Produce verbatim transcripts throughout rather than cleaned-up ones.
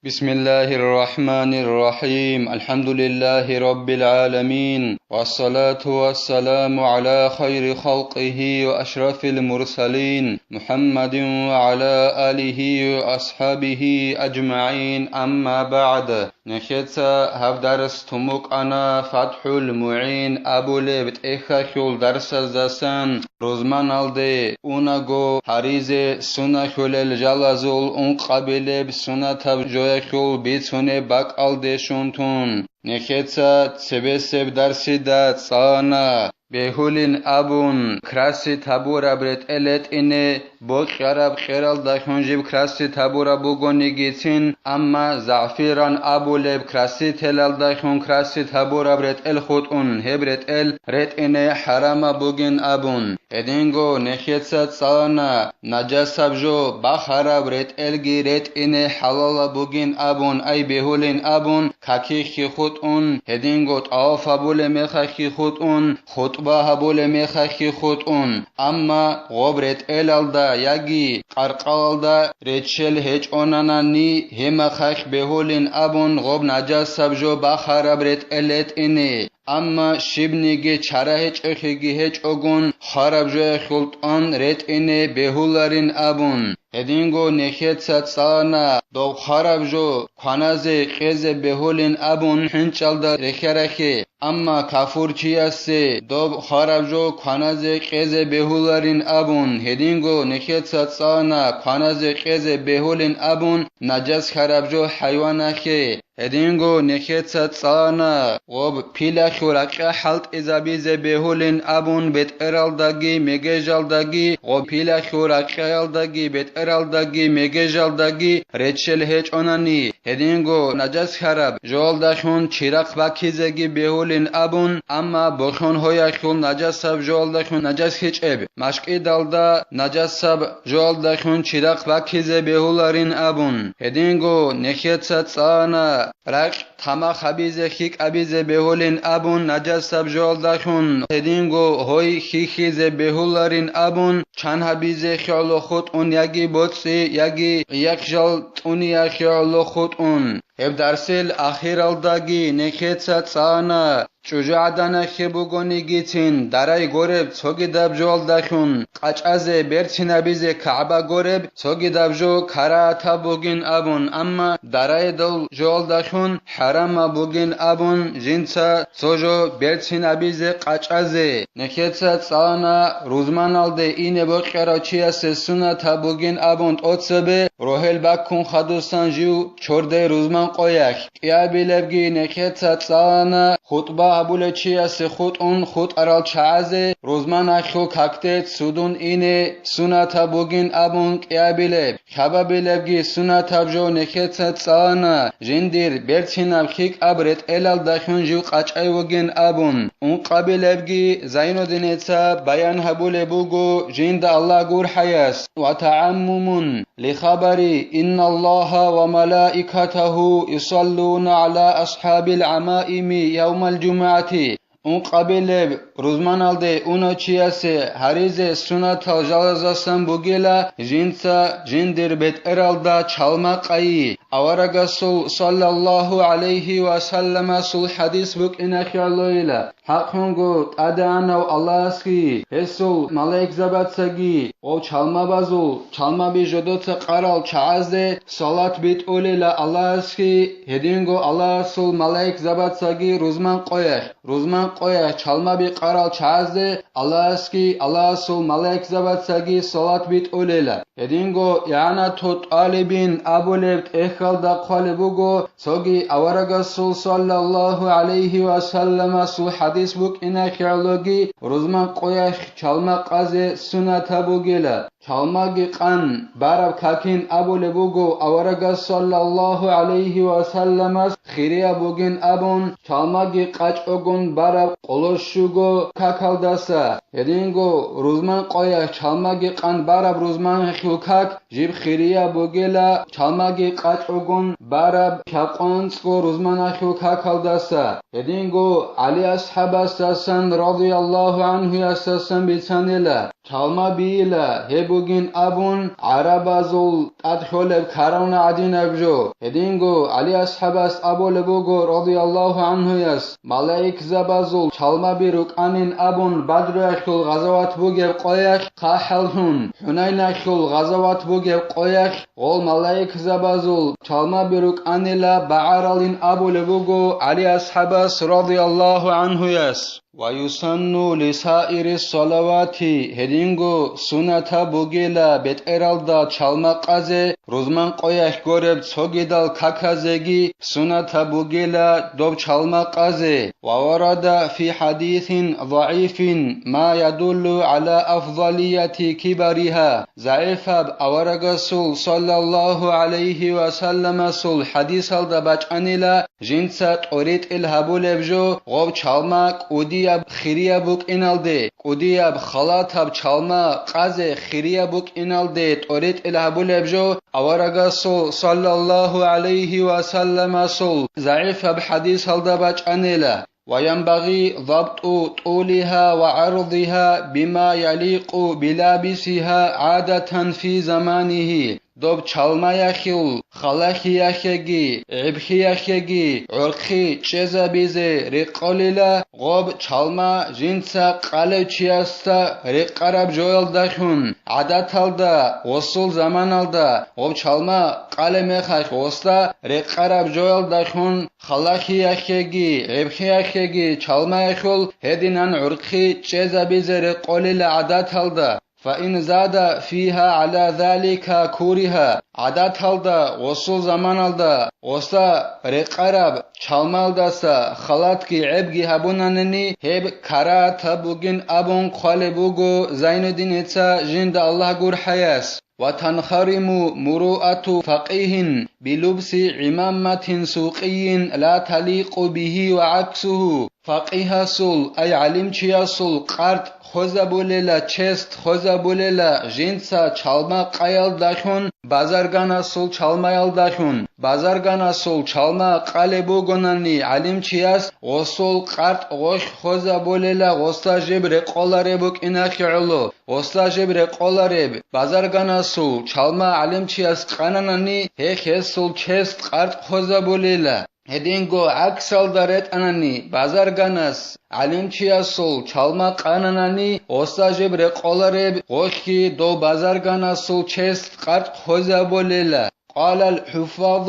بسم الله الرحمن الرحيم. الحمد لله رب العالمين. والصلاة والسلام على خير خلقه وأشرف المرسلين محمد وعلى آله وأصحابه أجمعين. أما بعد. Нехеца гьаб дарс тумукъана ФатхӀул МугӀин абулеб тӀехьалъул дарсаздасан. Рузманалде унаго гьаризе суннахьулел жалазул ункъабилеб суннатаб жояхьул бицунеб бакӀалде щун тун, нехеца цебесеб дарсида цӀана бегьулин абун, красить гьабураб ретӀел ретӀине бокьараб кьералдалъун жиб красить гьабураб бугонигицин, амма загӀфиран абулеб красителалдалъун красить гьабураб ретӀел хутӀун, гьеб ретӀел ретӀине хӀарамаб бугин абун. Гьединго нехеца цӀана, нажасаб жо бахараб ретӀелги ретӀине хӀалалаб бугин абун, ай бегьулин абун, какихьи хутӀун, гьединго тӀаваф гьабулеб мехалъги хутӀун, хутӀба гьабулеб мехалъги хутӀун. Амма гъоб ретӀелалда яги къаркъалалда реччел гьечӀонанани, гьемахалъ бегьулин абун гъоб нажасаб жо бахараб ретӀел ретӀине. Амма щибниги чара гьечӀолъиги гьечӀогун, хвараб жояхьул тӀан ретӀине бегьуларин абун. Гьединго нехеца цӀана доб хвараб жо кваназе кьезе бегьулин абун хӀинчӀалда рехьарахье, амма кафурчиясе доб хвараб жо кваназе кьезе бегьуларин абун. Гьединго нехеца цӀана кваназе кьезе бегьулин абун нажас хьараб жо хӀайванахье. Гьединго нехеца цӀана гъоб пилалъул ракьа хӀалтӀизабизе бегьулин абун бетӀералдаги мегежалдаги, гъоб пилалъул ракьаялдаги бетӀералдаги мегежалдаги реччел гьечӀонани, гьединго нажас хьараб жоялдалъун чирахъ баккизеги бегьулин абун, амма бохьон гьоялъул нажасаб жоялдалъун нажас гьечӀеб, машкӀидалда нажасаб жоялдалъун чирахъ баккизе бегьуларин абун. Гьединго нехеца цӀана ракь тамах гьабизе хьикӀабизе бегьулин абун, нажасаб жоялдалъун, гьединго гьой хьихьизе бегьуларин абун, чан гьабизе хьоло хутӀун яги боцӀи, яги яхъ жал тӀуния хьоло хутӀун. Гьеб дарсил ахиралдаги нехеца цӀана, чӀужугӀаданахье бугонигицин дарай гореб цогидаб жоялдалъун къачӀазе берцинабизе КагӀба гореб цогидаб жо карагьатаб бугин абун, амма дарайдал жоялдалъун хӀарамаб бугин абун, жинца цо жо берцинабизе къачӀазе. Нехеца цӀана рузманалде ине бокьарав чиясе суннатаб бугин абун тӀоцебе, рогьел баккун хадусан жив чордей рузман къоялъ. КӀиабилебги нехеца цӀана хутӀба гьабулев чиясе хутӀун хутӀарал чагӀазе рузманахьул какде цудун ине суннатаб бугин абун кӀиабилеб. Хабабилебги суннатаб жо нехеца цӀана, жиндир берцинаб хьикӀаб ретӀелалдалъун жив къачӀай вугин абун. Ункъабилебги Зайнуддинеца баян гьабулеб буго жинда Аллагь гурхӀаяс: «Ва тагӀаммумун лихабари: инналлагьа ва малаикатагьу юсаллуна гӀала асхӀабил гӀамаими явмал жумугӀати». Ункъабилеб рузманалде унав чиясе гьаризе суннатал жалазасан бугила жинца жиндир бетӀералда чалма къайи. Аварагасул саллаллагьу гӀалайгьи ва салламасул хӀадис букӀинахьалойила: «ХӀакълъунго ТӀадегӀанав Аллагьасги гьесул малаикзабацаги ва чалмабазул чалмаби жодоца къарал чагӀазде салат битӀулила Аллагьасги, гьединго Аллагьасул малаикзабацаги рузман къоялъ». Рузман къоялъ чалмаби къарал чагӀазде Аллагьасги Аллагьасул малаикзабацаги салат битӀулела. Гьединго ИгӀанату ТӀалибин абулеб тӀехьалда хъвалеб буго, цоги аварагасул саллаллагьу гӀалайгьи ва салламасул хӀадис букӀинахьалоги, рузман къоялъ чалма къазе суннатаб бугела. Чалмаги къан бараб какин абулеб буго аварагас саллаллагьу гӀалайгьи ва салламас хирияб бугин абун, чалмаги къачӀогун бараб къоло щуго какалдаса. Гьединго рузман къоялъ чалмаги къан бараб рузманахьул как жиб хирияб бугела, чалмаги къачӀогун бараб лъабкъанцӀго рузманахьул какалдаса. Гьединго ГӀали асхӀабасдасан радияллагьу гӀанхуясдасан бицанила. чалма бийила, гьеб бугин абун, гӀарабазул тӀад кколеб каравна гӀадинаб жо. Гьединго ГӀали асхӀабас абулеб буго, радияллагьу гӀанхуяс, малаикзабазул чалмаби рукӀанин абун, Бадруялъул гъазават бугеб къоялъ хъахӀаллъун, ХӀунайналъул гъазават бугеб къоялъ гъол малаикзабазул чалмаби рукӀанила багӀаралин абулеб буго ГӀали асхӀабас, радияллагьу гӀанхуяс. «Ва юсанну лисаири салавати», гьединго сунатаб бугела бетӀералда чалма къазе, рузман къоялъ гуреб цогидал каказеги сунатаб бугела доб чалма къазе. «Ва варада фи хӀадисин загӀифин ма ядуллу гӀала афзалияти кибариха», загӀифаб аварагасул, саллаллагьу гӀалайгьи ва салламасул хӀадисалда бачӀанила, жинца тӀоритӀил гьабулеб жо гъоб чалма кӀудияб хирияб букӀиналде, кӀудияб халатаб чалма къазе хирияб букӀиналде тӀоритӀил гьабулеб жо аварагасул, саллаллагьу гӀалайгьи ва салламасул, загӀифаб хӀадисалда бачӀанила. «Ва янбагъи дабту тӀулиха ва гӀарзиха бима яликъу билабисиха гӀадатан фи заманихи». Доб чалмаялъул халалъиялъеги гӀебхиялъеги гӀурхъи чӀезабизе рекъолила, гъоб чалма жинца къалев чиясда рекъараб жоялдалъун, гӀадаталда, гъосул заманалда, гъоб чалма къалеб мехалъ гъосда рекъараб жоялдалъун, халалъиялъеги гӀебхиялъеги чалмаялъул гьединан гӀурхъи чӀезабизе рекъолила гӀадаталда. «Фа ин зада фиха гӀала залика куриха», гӀадаталда, гъосул заманалда гъосда рекъараб чалмаялдаса халатги гӀебги гьабунанани, гьеб карагьатаб бугин абун хъвалеб буго Зайнуддиница, жинда Аллагь гурхӀаяс. «Ва танхариму муруату факъигьин билубси гӀимаматин сукъийин ла таликъу бигьи ва гӀаксугьу». Факъигьасул, ай гӀалимчиясул къартӀ хвезабулела, чест хвезабулела жинца чалма къаялдалъун, базарганасул чалмаялдалъун. Базарганасул чалма къалеб бугонани гӀалимчияс, гъосул къартӀ гъолъ хвезабулела гъосда жиб рекъолареб букӀиналъе гӀоло. Гъосда жиб рекъолареб базарганасул чалма гӀалимчияс къананани, гьелъ гьесул чест къартӀ хвезабулела. Гьединго гӀаксалда ретӀанани, базарганас гӀалимчиясул чалма къананани, гъосда жиб рекъолареб гъолъги дов базарганасул чест къартӀ хвезабулела. قال الحفاظ: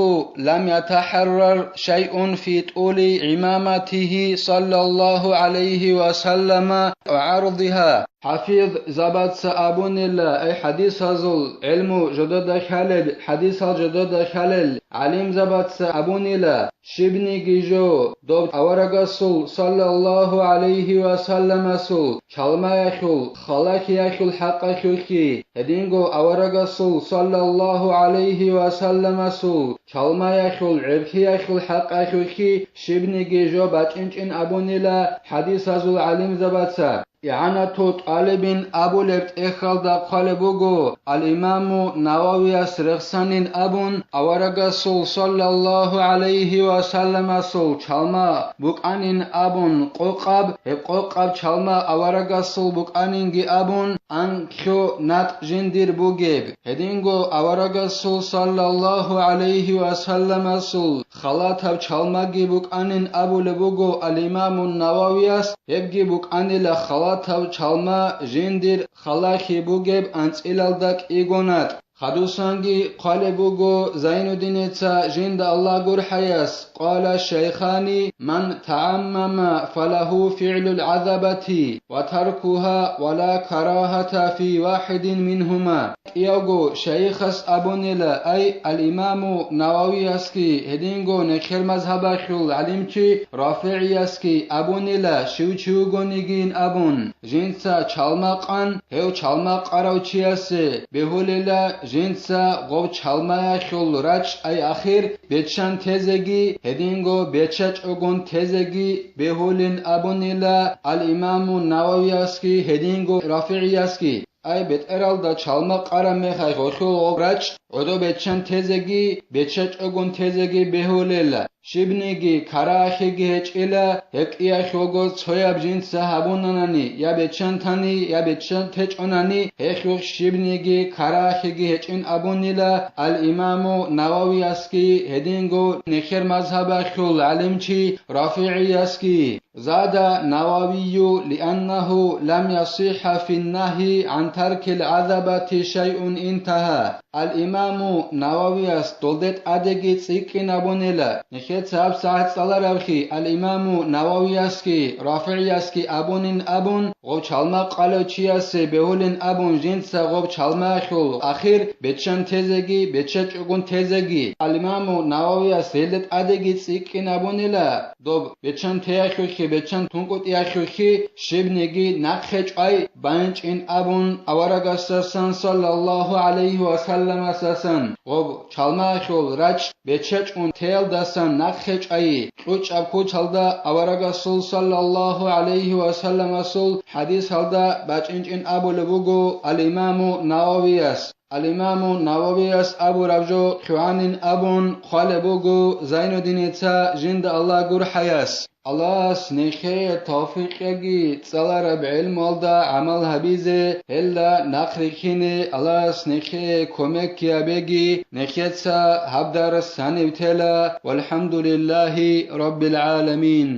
لم يتحرر شيء في طول عمامته صلى الله عليه وسلم وعرضها. ХӀафиззабаца абунила, ай хӀадисазул гӀилму жодода хьалел, хӀадисал жодода хьалел гӀалимзабаца абунила, щибниги жо доб аварагасул, саллаллагьу гӀалайгьи ва салламасул, чалмаялъул, халалъиялъул хӀакъалъулъги, гьединго аварагасул, саллаллагьу гӀалайгьи ва салламасул, чалмаялъул, гӀебхиялъул хӀакъалъулъги щибниги жо бачӀинчӀин абунила хӀадисазул гӀалимзабаца. ИгӀанату ТӀалибин абулеб тӀехьалда хъвалеб буго, ал-Имаму Нававияс рехсанин абун, аварагасул, саллаллагьу гӀалайгьи ва салламасул, чалма букӀанин абун къокъаб, гьеб къокъаб чалма аварагасул букӀанинги абун, анкьго натӀ жиндир бугеб. Гьединго аварагасул, саллаллагьу гӀалайгьи ва салламасул, халатаб чалмаги букӀанин абулеб буго ал-Имаму Нававияс, гьебги букӀанила халатаб чалма жиндир халалъи бугеб анцӀилалда кӀиго натӀ. Хадусанги хъвалеб буго Зайнуддиница, жинда Аллагь гурхӀаяс, قال الشيخان: من تعمم فله فعل العذبة وتركها ولا كراهة في واحد منهما. КӀиявго шайихас абунила, ай ал-Имаму Нававиясги, гьединго нехер мазгьабалъул гӀалимчи РафигӀиясги абунила, щив чи вугонигин абун, жинца чалма къан, гьев чалма къарав чиясе бегьулила, жинца гъов чалмаялъул рачӀ, ай ахир, беччан тезеги, гьединго беччачӀогун тезеги бегьулин абунила ал-Имаму Нававиясги гьединго РафигӀиясги. Ай бетӀералда чалма къараб мехалъ гъолъул гъоб рачӀ ГӀодо беччан тезеги, беччачӀогун тезеги бегьулел. Щибниги карагьалъиги гьечӀила, гьеб кӀиялъулго цояб жинца гьабунанани я беччан тани, я беччан течӀонани, гьелъухъ щибниги карагьалъиги гьечӀин абунила ал-Имаму Нававиясги гьединго нехер мазгьабалъул гӀалимчи РафигӀиясги. Зада Нававию: «Лианнагьу лам ясихха финнагьи гӀан таркил гӀазабати шайъун интагьа». Ал-Имаму Нававияс долде тӀадеги цӀикӀкӀин абунила. Нехеца гьабсагӀат цӀаларабхъи, ал-Имаму Нававиясги РафигӀиясги абунин абун, гъоб чалма къалев чиясе бегьулин абун, жинца гъоб чалмаялъул ахир беччан тезеги, беччачӀогун тезеги. Ал-Имаму Нававияс гьелда тӀадеги цӀикӀкӀин абунила. Доб беччан теялъухъе, беччан тункӀутӀиялъухъе щибниги нахъе чӀвай байинчӀин абун, аварагасдасан, саллаллагьу гӀалайгьи ва салламасдасан, гъоб чалмаялъул рачӀ беччачӀун теялдасан нахъе чӀвай, кьучӀаб куцалда аварагасул, саллаллагьу гӀалайгьи ва салламасул хӀадисалда бачӀинчӀин абулеб буго ал-Имаму Нававияс. Ал-Имаму Нававияс абураб жо лъугӀанин абун хъвалеб буго Зайнуддиница, жинда Аллагь гурхӀаяс. Аллагьас нехее тавфикъ кьеги, цӀалараб гӀелмуялда гӀамал гьабизе, гьелда нахъ рихьине Аллагьас нехее кумек кьеги, нехеца гьаб дарс гьанив тела. ВалхӀамдулиллагьи раббил гӀаламин.